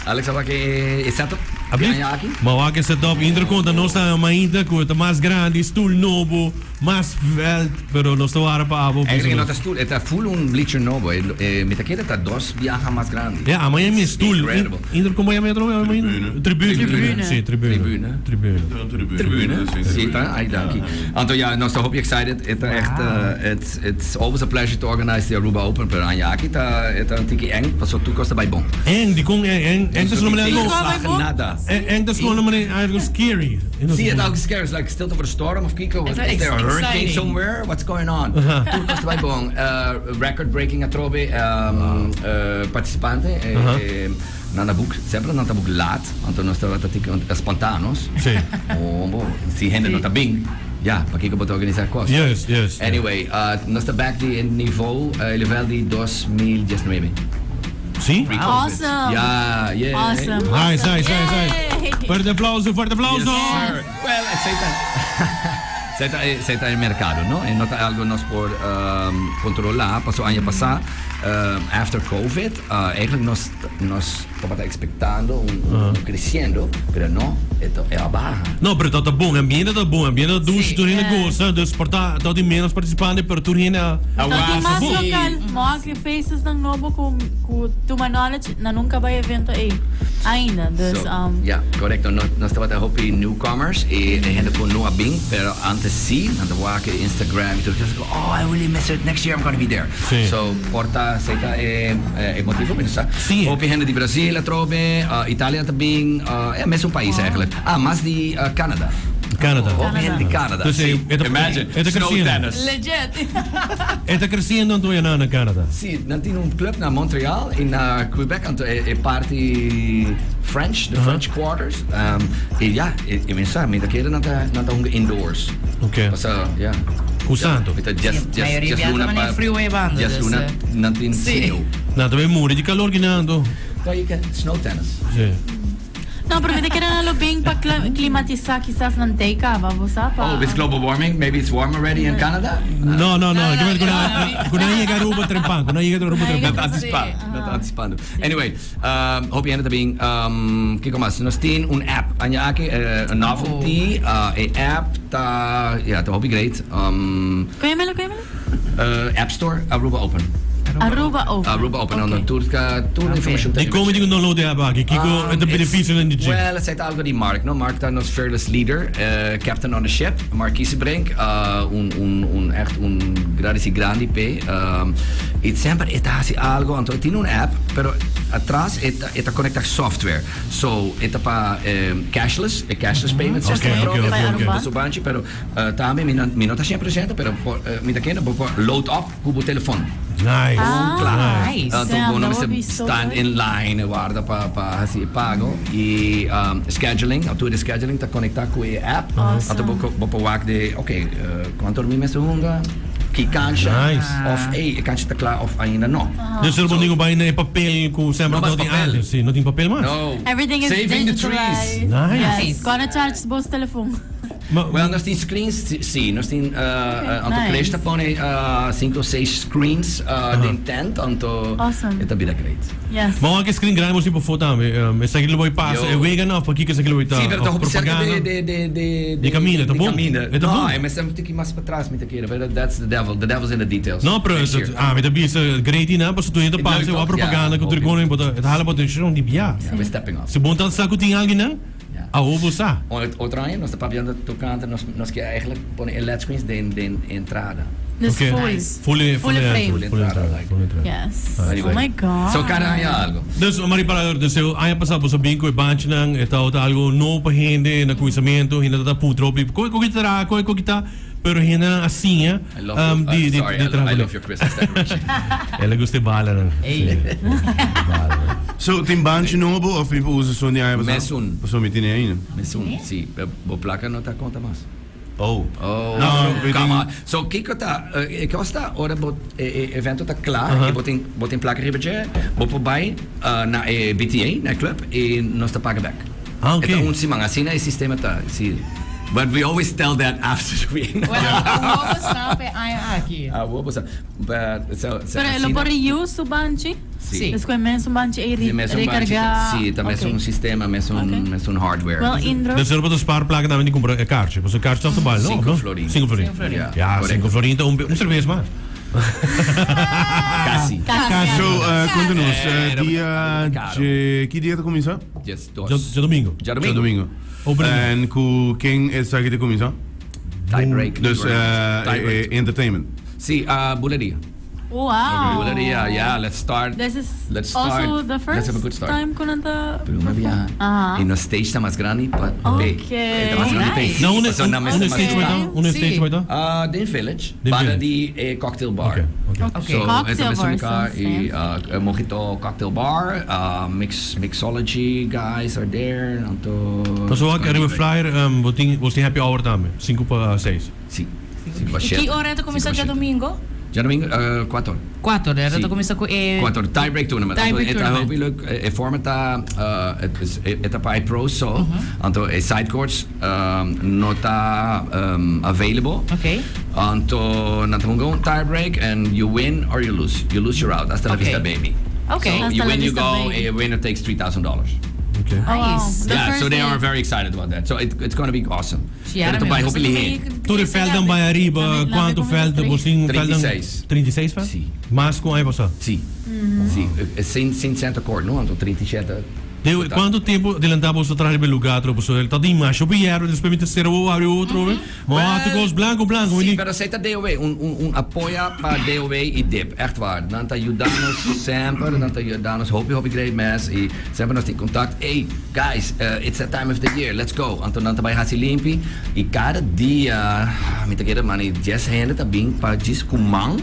Alex a wak e setup di aña aki? M'a wak e setup. Indra konta nos ta mainta ku e ta mas grandi, stoel nobo, mas veld, pero nos ta wara pa abo. Eigenlijk e no ta stoel, e ta full un bleacher nobo. E mi ta kere ta dos biaha mas grandi. Ja, ama e mi stoel. Incredible. Indra kon bo yama e otro mainta? Tribune. Tribune. Si, tribune. Tribune. Tribune. Tribune. Si, ta? Ay, danki. Anto ja, nos ta hopi excited. E ta echt, it's, it's always a pleasure to organize the Aruba Open, pero aña aki ta, e ta un tiki eng, paso tur cos ta bay bon. Eng, dikon eng? Eng, eng ta sona manera algo. Tegenslagen, nada. Eng, eng ta sona manera algo scary. Si, e ta algo scary. It's like stilte voor de storm of kiko. Is there a hurricane somewhere? What's going on? Tur cos ta bay bon. Record breaking atrobe, participante. Nan a boek, semper nan ta boek laat, anto nos tabata tiki spantá nos. Sí. Oh, si hende no ta bin, ya, pakiko bo ta organisá kos? Yes, yes. Anyway, nos ta back di e nivo, e level di 2019. Sí? Pre-COVID. Awesome. Ya, yeah. Awesome. Nice, nice, nice, nice. Yay. Fuerte aplauso, fuerte aplauso. Yes, sir. Well, esei ta, esei ta, esei ta e mercado, no? E no ta algo nos por controlá, paso aña pasá, after COVID, Eigenlijk nos nos tabata expectando un un creciendo, pero no, e ta e a baha. No, pero ta ta bon, e ambiente ta bon, e ambiente ta dushi, tur hende gosa, dus por ta ta tin menos participante, pero tur hende a Ta tin mas bon. local, mo ke faces nan nobo ku ku to my knowledge nan nunca bai evento ei ainda, dus So, um. ya, correcto, nos nos tabata hopi newcomers e e hende ku no a bin, pero antes si, nan ta wak e Instagram y tur kos, oh I really miss it, next year I'm gonna be there. Sí. So, por ta esei ta e e motivo, mi no sa. Sí. Hopi hende di Brasil atrobe, Italia ta bin, e mesun pais eigenlijk. Ah, mas di Canada. Canada. Hopi hende di Canada. Dus Sí. e ta, Imagine, e ta snow creciendo. tennis. Legit. E ta creciendo anto ya na Canada. Sí, nan tin un club na Montreal y na Quebec, anto e e parti French, the French Quarters. Y ya, e mi no sa, mi ta kere nan ta nan ta hunga indoors. Okay. Paso, ya. Ku santo. Mi ta djes Sí, mayoria djes biaha luna ta manera pa freeway banda, djes dus, luna nan tin sí. sneeuw. Nan ta bay muri di calor ginando. Well, you can snow tennis. Sí. No, pero mi ta kere nan lo bin pa climatisa kisas nan tei caba, bo sa pa. Oh, with global warming, maybe it's warm already in Canada? No, no, no. Ku nan ku nan yega Aruba trempan, ku nan yega Aruba trempan. Nan ta antispa, nan ta antispando. Anyway, Hopi hende ta bin, kiko mas? Nos tin un app aña aki, un novelty. E app ta, ya, ta hopi great. Kon yam'e? Kon yam'e? App Store, Aruba Open. Aruba Open. Aruba Open, no, tur ka, tur informashon ta Di kon mi tin ku download e app aki? Kiko e ta benefisionan di dje? Well, esei ta algo di Mark, no? Mark ta nos fearless leader, captain on the ship, Mark Kiesebrink, un, un, un, echt un gradisi grandi p'e. I semper e ta hasi algo, anto e tin un app, pero atras e ta e ta conecta software. So e ta pa cashless, e cashless payment system Ok, ok, ok, ok. Ta su banchi, pero tambe mi no mi no ta cien por ciento, pero por mi ta kende bo por load up ku bo telefon. Nice. Kla. Nice. Anto bo no mester stand in line warda pa pa hasi e pago. I scheduling, tur e scheduling ta conecta ku e app. Anto bo bo por wak de ok kuantu ora mi mester hunga? Ki kansha of ey e kansha ta kla of ainda no. Dus er bo ningu bai na e papel ku semper No mas ta tin papel. antes. Si, no tin papel mas. No. Everything is Saving the trees. digitalized. Nice. Yes. Gonna charge bos telefon. Ma, Well, nos tin screens, si, si, nos tin, anto Nice. Krish ta pone sinku o seis screens den tent, anto Awesome. e ta bira great. Yes. Ma wak e screen grandi bo si pafó tambe. Esaki lo bai pasa Yo. e wegan of pakiko esaki lo bai ta? Sí, pero ta Of hopi cerca propaganda? de, de, de, de, Di caminda, ta di bon. caminda. E ta No, bon. e mester un tiki mas patras mi ta kere, pero that's the devil, the devil's in the details. No, pero Next year. ah, mi ta bisa great na, pasobra tur hende ta E pasa leuk e wak toch? propaganda Ja, ku tur hopi. kono bo ta e ta hala bo atencion di bia. Yeah, we're stepping up. Si bon ta sa ku tin alguien nan, Ja. awo bo sa. Otro aña nos ta papiando tocante nos nos kier eigenlijk pone e led screens den den entrada. Dus Okay. full. Nice. Full, Full frame. Full Full entrada, entrada, like. full entrada. Yes. Anyway. Oh my God. So cada aña algo. Dus, Marie Parador, dus e aña pasá boso bin ku e banchinan, e tabata algo nobo pa hende na kuminsamentu, hende tabata putra hopi, koe ku kita, koe ku kita, pero hendenan a siña I love your, di, di, sorry, di I, traha I kuné. love your Christmas decoration. El a gusta e balanan. Ey. Sí, e balanan. So, tin banchi nobo of mi por usa esun di aña pasá? Mesun. Pasobra mi tene ainda. Mesun, si. Pero bo plaka no ta konta mas. Oh. Oh, No, mi come tin- on. So, kiko ta, e kos ta ora bo, e, e evento ta kla, i bo tin, bo tin plaka riba dje, bo por bai na e BTA, na e club, i nos ta paga bek. Ah, oké. E ta un siman, asina e sistema ta, si. But we always tell that after the win. Well, awor bo sa p'e aña aki. Awor bo sa. But, so, so, Pero e lo asina- por reuse su banchi? Si. Dus ku e mesun banchi ei E mesun banchi recarga. ta, si, ta mesun Ok. sistema, mesun, Ok. mesun hardware. Well, Indro. Dus er wordt een spaarplaca tambe di compra e kaartje. Pasobra e kaartje ta te bal, no? Cinco No? florin. Cinco florin. Cinco florin. Ja, Ja, correcto. cinco florin ta un, un cerveza mas. Casi. Casi. So, conta nos, Eh, dia caro. dje, ki dia ta cuminsa? Dies dos. Dja, djadomingo. Djadomingo. Djadomingo. Opening. En cu ken esaki ta cuminsa? Tie break. Dus Tie break. entertainment. Si, buleria. Wow. Buleria, yeah, let's start. This is Let's start. also the Let's first have a good start. time ku nan ta Prome biaha. Aha. Y nos stage ta mas grandi pa Ok. pe. E ta mas grandi pe. Nice. Na unda Pasobra nan mester unda mas stage lugar. bai ta? Unda Sí. stage bai ta? Ah, den Village. Den Banda Village. di e cocktail bar. Ok, ok. Ok. So, Cocktail e ta mes bar, lugar sounds y mojito cocktail bar, mix mixology guys are there. Anto Nos wak ariba flyer, bo tin bo tin happy hour tambe, sinku pa seis. Si. Si pa I ki shete. ora ta kuminsá Si pa shete. djadomingo? Djadomingo, kuator. Kuator, e Si. ta kuminsá ku e. Kuator, tie break tournament. Tie Anto break e ta tournament. hopi leuk, e format ta, e ta pa e pros so, anto e side courts no ta available. Ok. Anto nan ta hunga un tie break and you win or you lose. You lose you're out. Hasta la Ok. vista baby. Ok. So Hasta you la win you vista, go, baby. a winner takes $3,000. Ok. Oh, wow. Nice. The Yeah, first so they day. are very excited about that. So it, it's gonna be awesome. Chiara, Pero ta bai hopi lihé. Tur e velden bai ariba, cuanto veld bo tin? Velden 36. 36 veld? Si. Mas cu aña pasa? Si. Si. Sin, sin center court, no? Anto 37. Deu, cuanto tempo adelanta boso traha riba e lugar atrobe? Pasobra el ta tin masha hopi yerba, despues mi ta cera bo abri otro hopi. Ma ati cos blanco blanco. Si, pero esey ta DOW. Un, un, un apoya pa DOW y dip. Echt waar. Nan ta yuda nos semper, nan ta yuda nos hopi hopi great mes y semper nos tin contact. Ey, Guys, it's that time of the year, let's go. Anto nan ta bai hasi limpi y cada dia mi ta kere mani dies hende ta bin pa djis cu man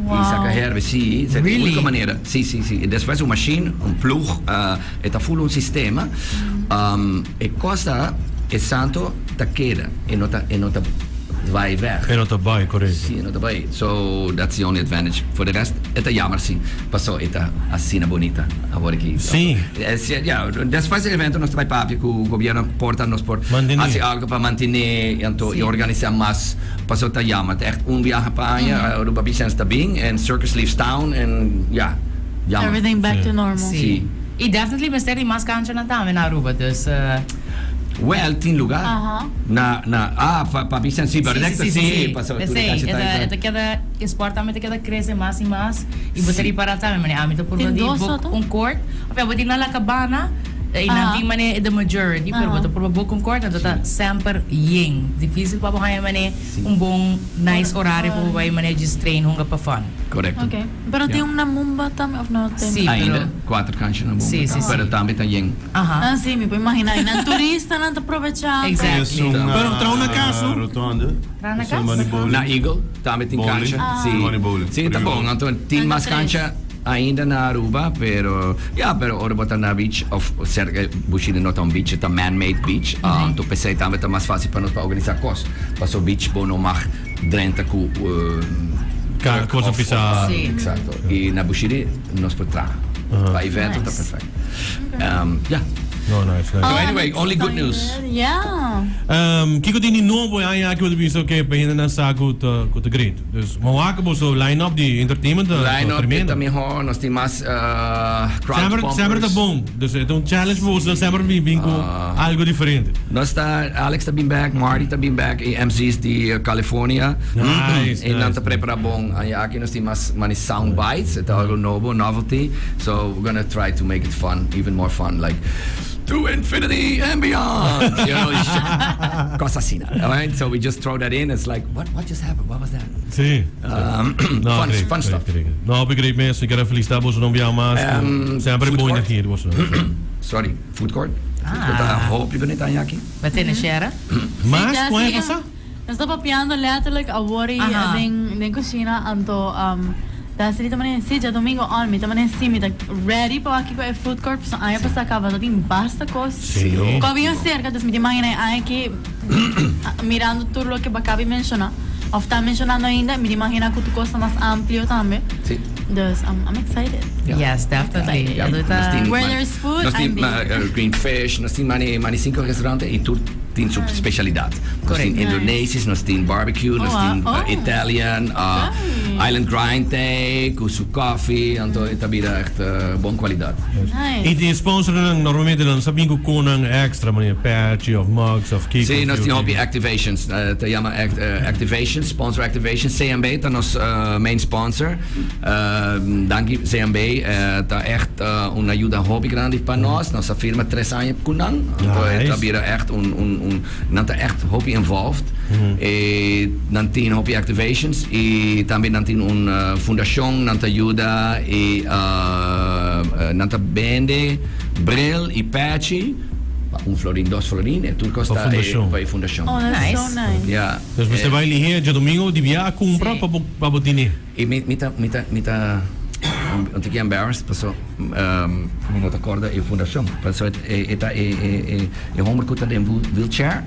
y saca herbe. Si, esei ta e unico manera. Si, si, si. Y despues un machine, un ploeg, e ta full un sistema. E cos ta, e santo ta keda, e no ta, e no ta bai weg. E no ta bai, correcto. Si, e no ta bai. So, that's the only advantage. For de rest, e ta jammer si, paso e ta asina bunita awor aki. Si. Ya, despues di evento nos ta bai papia cu gobierno por ta nos por Mantene. haci algo pa mantene y anto y organisa mas, paso ta jammer. Ta echt un biaha pa aña, Aruba Beach Dance ta bin en Circus leaves town en ya, jammer. Everything back Si. to normal. Si. Si. Y definitely mester di mas canchanan tambe na Aruba, dus. Wel, tin lugar. Aha. Na, na, ah, pa, pa Vicente, sí, pero Sí, sí, sí, sí. paso, tur e Esey, cancha e ta ta, entra. e ta keda, e sport tambe ta keda crece mas y mas. Y bo ta ripara tambe, mane ami ta purba Tin di dos book otro? un court. Of ja, bo tin na La Cabana, y nan Aha. tin mane the majority, pero bo ta purba book un court, anto ta semper yen. Dificil pa bo haya mane un bon, nice horario pa bo bay mane djis train hunga pa fun. Correcto. Ok. Pero tin Ja. un na Mumba tambe of no tin? Sí. Ainda, pero- cuatro cancha na Mumba. Sí, sí, sí. Pero tambe ta yen. Aha. Ah, sí, mi por imaginá. Y nan turistanan ta probechá. Exactly. Es un, Pero traha una cas, no? Rotonde. Traha una Esun cas? mani bowling. Na Eagle tambe tin Bowling. cancha. Ah. Sí. Mani bowling. Sí, ta bon. Anto tin Nan mas tres. cancha ainda na Aruba, pero ya, pero ora bo ta na beach of cerca Bushiri no ta un beach, ta man-made beach. Anto p'esei tambe ta mas fácil pa nos pa organisa cos. Paso beach bo no mag drenta cu Ca- truck cosa of- pisa. of- Sí. Exacto. Y na Bushiri nos por traha. Pa evento ta Nice. perfecto. Ya. No, nice, nice. So anyway, only good news. Yeah. Kiko tin di nobo e aña aki bo ta bisa oke pa hendenan sa ku ta ku ta great? Dus ma wak boso line up di entertainment ta Line up tremendo. ta mihor, nos tin mas crowd Semper pumpers. semper ta bon. Dus e ta un challenge pa boso semper bin bin ku algo diferente. Nos ta Alex ta bin back, Marty ta bin back y MC's di California. Nice, Y nan nice, ta prepara bon. Aña aki nos tin mas mani sound bites, e ta algo nobo, novelty. So we're gonna try to make it fun, even more fun, like to infinity and beyond. You know, cos asina. Alright, so we just throw that in. It's like, what, what just happened? What was that? Sí. No, Fun, great, fun great, stuff. great. No, hopi great mes. Mi quier felicita boso un biaha mas. Semper Food bon court. energia di boso. Sorry, food court. Ah. Food court ta hopi bunita aña aki. Ba tene shera? Mas Sí, cu aña sí. pasa? Nos ta papiando letterlijk awor y Aha. den den cushina anto um Destiny ta manera si djadomingo on mi ta manera si mi ta ready pa wak kiko e food court pasobra aña pasa caba ta tin basta cos Sí. cu a bin acerca dus mi ta imagina e aña aki mirando tur loke bo a caba di menciona of ta mencionando ainda mi ta imagina cu tur cos ta mas amplio tambe. Sí. Dus I'm I'm excited. Yes, definitely. Yeah, nos tin Where there's food, nos tin I'm there. green fish, nos tin mani mani cinco restaurante y tur tin su specialidad. Nos tin Indonesisch, nos tin barbecue, nos tin Italian, Island Grind te, cu su coffee, anto e ta bira echt bon cualidad. Y tin sponsornan normalmente nan sa bin cu conan extra manera patchy of mugs of cake. Si, nos tin hopi activations, ta yama activations, sponsor activations. CMB ta nos main sponsor. Danki CMB, ta echt un ayuda hopi grandi pa nos. Nos a firma tres aña cu nan, anto e ta bira echt un, un, un, nan ta echt hopi involved. E nan tin hopi activations y tambe nan tin un fundacion nan ta yuda y nan ta bende bril y pechi pa un florin, dos florin e tur cos ta pa e fundacion. Oh, that's so nice. Yeah. Dus mester bai lihe djadomingo di bia a cumpra pa bo tine. Y mi mi ta mi ta mi ta un tiki embarrassed paso mi no ta corda e fundacion paso e e ta e e e homber cu ta den wheelchair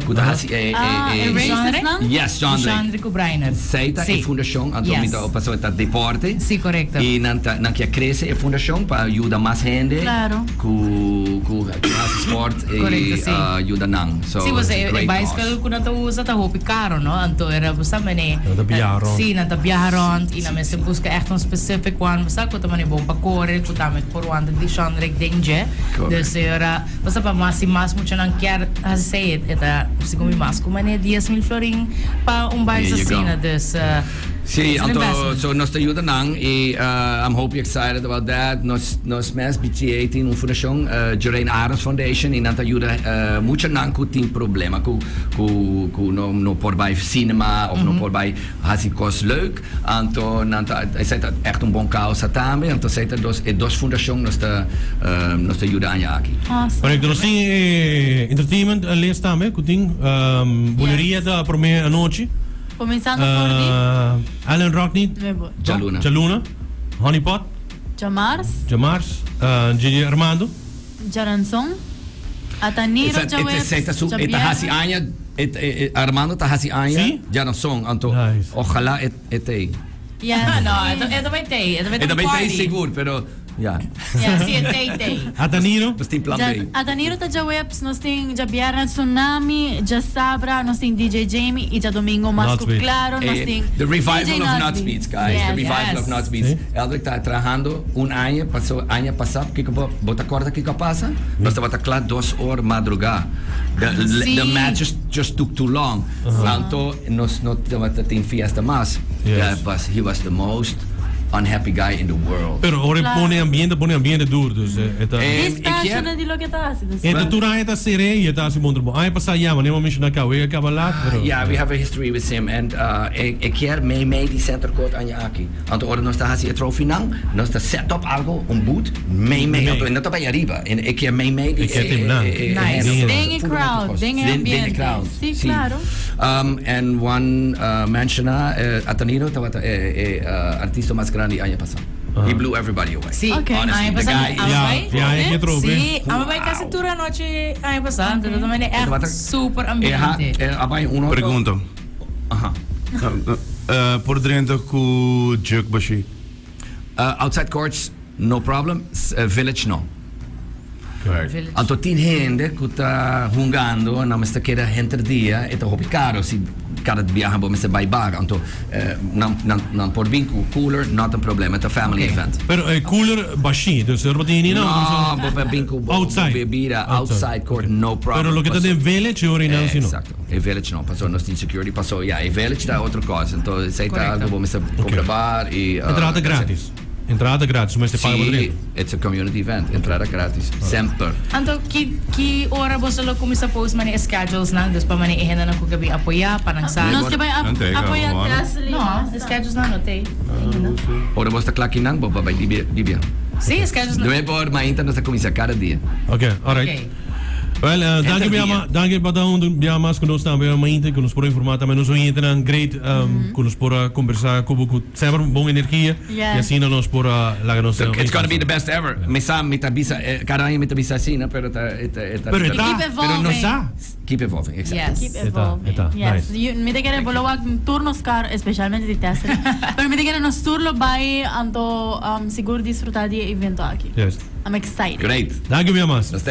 cu ta haci e Ah, e e races nan? Yes, John Drake. Jean Drake cu Brainer. Zij ta e fundacion anto mi ta paso e ta deporte. Si, correcto. Y nan ta nan kier crece e fundacion pa yuda mas hende Claro. cu cu haci sport y Correcto, si. yuda nan. So, Si, it's e a great bicycle cause. cu nan ta usa ta hopi caro, no? Anto era bo sa mane. Nan ta biaha rond. Si, nan ta biaha rond y nan mester busca echt un specific one, bo sa, cu ta mane bon pa core, cu tambe por wanta di Shondrick den dje. Correct. Dus e ora, bo sa pa mas y mas muchanan kier haci esey, e ta segun mi mas cu mane 10,000 florin pa un There bicycle you go. asina, dus. Sí, It's an anto investment. so nos ta yuda nan y I'm hopi excited about that. Nos nos mes BTA tin un fundacion, Jorane Arends Foundation y nan ta yuda muchanan cu tin problema cu cu cu no no por bay cinema of no por bay haci cos leuk. Anto nan ta esey ta echt un bon causa tambe. Anto esey ta dos e dos fundacion nos ta nos ta yuda aña aki. Awesome. Correcto, nos tin e entertainment list tambe cu tin Buleria ta prome anochi. Kuminsando for di. Alan Rockney. Djaluna. Djaluna. Honey Pot. Djamars. Djamars. JJ Armando. Djaranson. Ataniro djaweps. E ta hasi aña, Armando ta hasi aña djaranson. Anto ojalá e t'ei. Yes. No, e ta bai t'ei. E ta bai t'ei sigur, pero. Ya. Ya, si e tei tei. Adaniro. Nos tin plan B. Adaniro ta djaweps, nos tin djabièrnè Tsunami, djasabra nos tin DJ Jamie y djadomingo mas cu claro nos tin The revival DJ of Nuts Nuts Beats, guys. Yes. The revival of Nuts Beats. Eldrick ta trahando un aña paso aña pasa kico bo bo ta corda kico a pasa? Nos tabata cla dos or madruga. The the matches just took too long. Anto nos no tabata tin fiesta mas. Yes. But he was the most unhappy guy in the world. Pero ora e pone ambiente, pone ambiente duro, dus e ta. He's passionate di loke e ta hasi. E ta tur aña ta ser'é y e ta hasi bon trabou. Aña pasá ya, manera bo menshoná kaba, e a kaba laat, pero. Yeah, we have a history with him and e kier mei mei di center court aña aki. Anto ora nos ta hasi e trophy nan, nos ta set up algo, un booth, mei mei. Anto e no ta bai ariba, e kier mei mei di E kier terminá. e Nice. hende. Den e crowd, den e Den e ambiente. crowd. Sí, claro. And one menciona Ataniro tabata e artista mas grandi aña pasa. He blew everybody away. Sí, Okay. Honestly, aña the pasa guy mi is a bai. Ja, ja, ik Sí, a bai casi tur anochi aña pasa. Anto ta mane Tabata- echt super E ha, ambiente. e a bai un otro. Pregunta. Aha. Por drenta ku juk bashi? Outside courts, no problem. Village, no. Village. Anto tin hende ku ta hungando, nan mester keda henter dia, e ta hopi karo si kada biaha bo mester bai bar. Anto nan nan nan por bin ku cooler, not un problema, e ta family event. Pero e cooler bashí, dus er bo tin ni No, no. bo por bin ku bo Outside. bebida outside court, no problem. Pero loke ta den village e ora ei nan si no. Exacto, e village no, pasobra nos tin security, paso ya e village ta otro kos, anto esei ta algo bo mester kumpra bar i. Entrada gratis. Entrada gratis, su mester paga bo Sí, drenta. it's a community event, entrada gratis, semper. Anto ki ki ora boso lo kuminsá post mane e schedules nan, dus pa mane e hendenan ku ke bin apoyá pa nan sa. Nos ke bai apoyá Thessaly. No, e schedules nan no t'ei ainda. Ora bos ta kla kinan, bo pa bai dibia. Sí, e schedules nan. Nuebe or mainta nos ta kuminsá kada dia. Ok, alright. Ok. Well, danki Enter bia dia. Danki pa ta un bia mas ku nos tambe mainta ku nos por informa tambe nos oyentenan great ku nos por a kombersa ku bo ku semper bon energia i Yes. asina nos por a laga nos So, it's gonna be the best ever. Mi sa, mi ta bisa, kada aña mi ta bisa asina, pero ta, e ta, e ta. Pero e ta. Keep Pero no evolving. sa. Keep evolving, exacto. Yes. Keep Eta, evolving. eta, Yes. nice. You, mi ta kere bo lo wak tur nos kar, especialmente di Tessel. Pero mi ta kere nos tur lo bai anto sigur disfruta di e evento aki. Yes. I'm excited. Great. Danki bia mas. Nos ta.